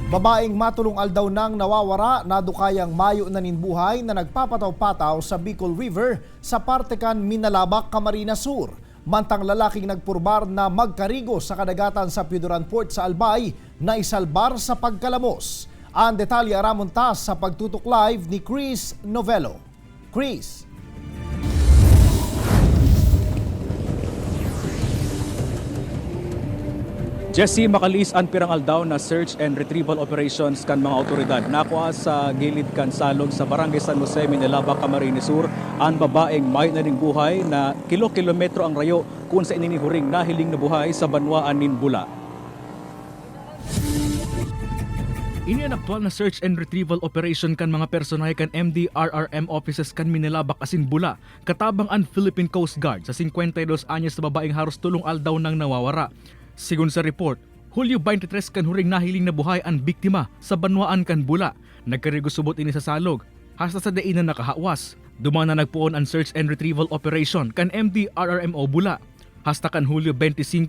Babaeng matulong aldaw nang nawawara nadukayang mayo na nin buhay na nagpapataw-pataw sa Bicol River sa parte kan Minalabak, Camarines Sur. Mantang lalaking nagpurbar na magkarigo sa kadagatan sa Piduran Port sa Albay na isalbar sa pagkalamos. Ang detalye aramon ta sa pagtutok live ni Chris Novello. Chris. Jesse, makalis ang pirang aldaw na search and retrieval operations kan mga otoridad. Nakuha sa gilid kan salog sa Barangay San Jose, Minalabak, Camarines Sur, ang babaeng may na ning buhay na kilo-kilometro ang rayo kung sa ininihuring nahiling na buhay sa banwaan nin Bula. Ini ang aktual na search and retrieval operation kan mga personahe kan MDRRM offices kan Minalabak asin Bula, katabang ang Philippine Coast Guard sa 52 anyos na babaeng haros tulong aldaw nang nawawara. Sigun sa report, Hulyo 23 kan huring nahiling na buhay ang biktima sa banwaan kan Bula. Nagkarigo subot ini sa salog, hasta sa dainan nakahawas. Duman na nagpuon ang search and retrieval operation kan MDRRMO Bula. Hasta kan Hulyo 25,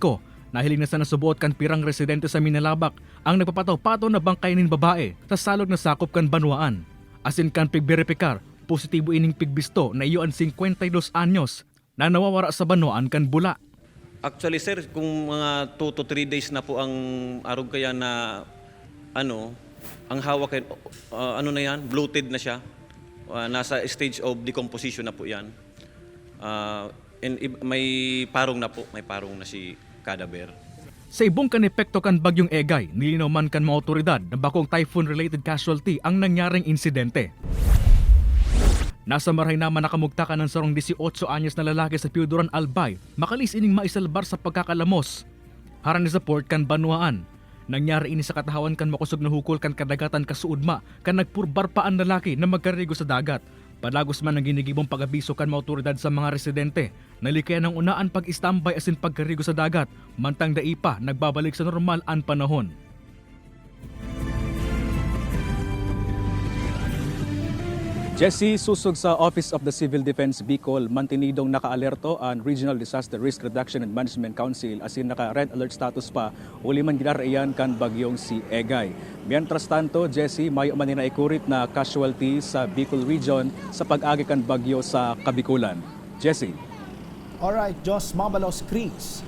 nahiling na sa nasubot kan pirang residente sa Minalabak ang nagpapataw-pato na bangkay nin babae sa salog na sakop kan banwaan. Asin kan pigberipikar, positibo ining pigbisto na iyo ang 52 anyos na nawawara sa banwaan kan Bula. Actually, sir, kung mga 2 to 3 days na po ang arog kaya na ano, ang hawak ay ano na yan, bloated na siya. Nasa stage of decomposition na po yan. And may parong na po, may parong na si cadaver. Sa ibong kan epekto kan bagyong Egay, nilinaw man kan mga otoridad na bakong typhoon-related casualty ang nangyaring insidente. Nasa maray naman nakamugta ka ng sarong 18 anyos na lalaki sa Piuduran, Albay, makalis ining maisalbar sa pagkakalamos. Haran ni sa port kan Banwaan. Nangyari ini sa katahawan kan makusog na hukol kan kadagatan kasuudma kan nagpurbar pa ang lalaki na magkarigo sa dagat. Palagos man ang ginigibong pag-abiso kan mga otoridad sa mga residente. Nalikaya ng unaan pag-istambay asin pagkarigo sa dagat, mantang daipa nagbabalik sa normal ang panahon. Jesse, susog sa Office of the Civil Defense Bicol, mantinidong nakaalerto ang Regional Disaster Risk Reduction and Management Council asin naka red alert status pa uli man ginaraiyan kan bagyong si Egay. Mientras tanto, Jesse, may man na ikurit na casualty sa Bicol Region sa pag-agi kan bagyo sa Kabikulan. Jesse. Alright, Jos Mabalos, Chris.